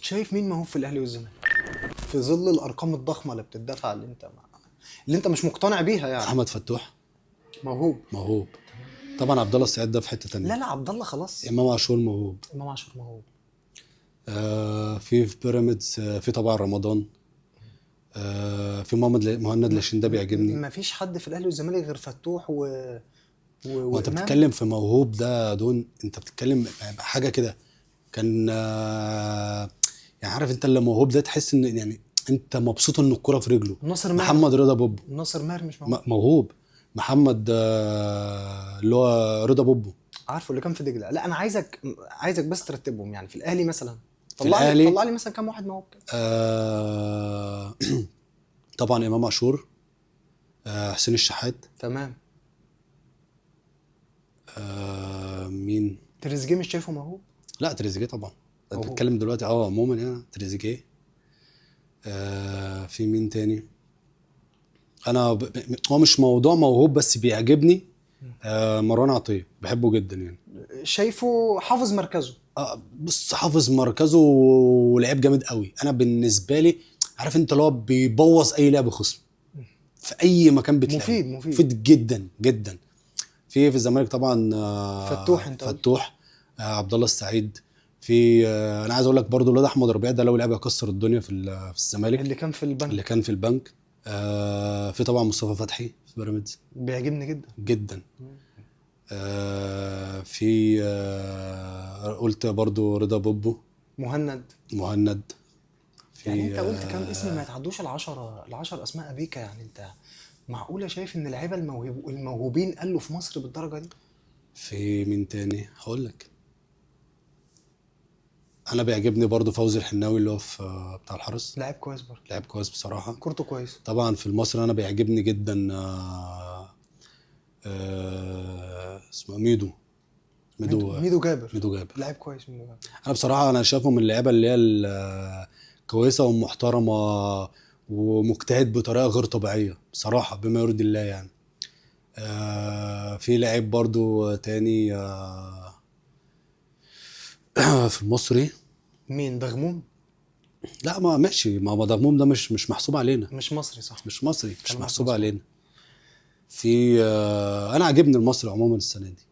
شايف مين موهوب في الاهلي والزمالك في ظل الارقام الضخمة اللي بتدفع، اللي انت مش مقتنع بيها يعني؟ احمد فتوح. موهوب. موهوب طبعا. عبد الله السعيد ده في حتة تانية. لا لا، عبد الله خلاص. امام عاشور موهوب. امام عاشور موهوب. في بيراميدز، في طبعا رمضان، في مهند لاشين ده بيعجبني. ما فيش حد في الاهلي والزمالك غير فتوح وانت وإمام. بتتكلم في موهوب ده دون، انت بتتكلم حاجة كده كان يعني عارف انت اللي موهوب ده تحس ان يعني انت مبسوط ان الكرة في رجله. ناصر ماهر. محمد رضا بوبو. ناصر ماهر مش موهوب؟ موهوب. محمد اللي هو رضا بوبو. عارفه، اللي كان في دجله. لا، انا عايزك بس ترتبهم يعني في الاهلي مثلا. في طلع لي الأهلي؟ طلع لي مثلا كام واحد موهوب كده. طبعا امام عاشور، حسين الشحات. تمام. مين؟ تريزيجيه مش شايفه موهوب؟ لا، تريزيجيه طبعا انت موهوب. بتتكلم دلوقتي عموما يعني تريزيجيه. في مين تاني؟ انا هو مش موضوع موهوب بس بيعجبني مروان عطية، بحبه جدا يعني. شايفه حافظ مركزه. بص، حافظ مركزه ولعيب جامد قوي. انا بالنسبة لي عارف انت اللي هو بيبوظ اي لعب خصم في اي مكان بتلاقيه. مفيد مفيد. مفيد جدا جدا. في الزمالك طبعا فتوح انت قلت. فتوح، عبد الله السعيد. في انا عايز اقول لك برضو الواد احمد ربيع ده لو لعب يكسر الدنيا في الزمالك. اللي كان في البنك. اللي كان في البنك. في طبعا مصطفى فتحي في بيراميدز. بيعجبني جدا. جدا. في قلت برضو رضا بوبو. مهند. مهند. في يعني انت قلت كام اسم ما يتعدوش العشر اسماء ابيكا. يعني انت معقولة شايف ان اللعيبة الموهوبين قلوا في مصر بالدرجة دي؟ في مين تاني هقول لك؟ انا بيعجبني برضو فوزي الحناوي اللي هو في بتاع الحرس. لاعب كويس برضه. لعب كويس بصراحه. كورته كويس. طبعا في المصري انا بيعجبني جدا اسمه ميدو. ميدو. ميدو جابر. ميدو جابر. لاعب كويس ميدو جابر. انا بصراحة انا شايفه من اللعيبة اللي هي كويسة ومحترمه ومجتهد بطريقة غير طبيعية بصراحة بما يرضي الله يعني. في لعيب برضو تاني في المصري. مين؟ دغموم؟ لا، ما ماشي، ما دغموم ده مش محسوب علينا. مش مصري صح. مش مصري، مش كلامك محسوب مظبوط. علينا. في انا عاجبني المصري عموما السنة دي.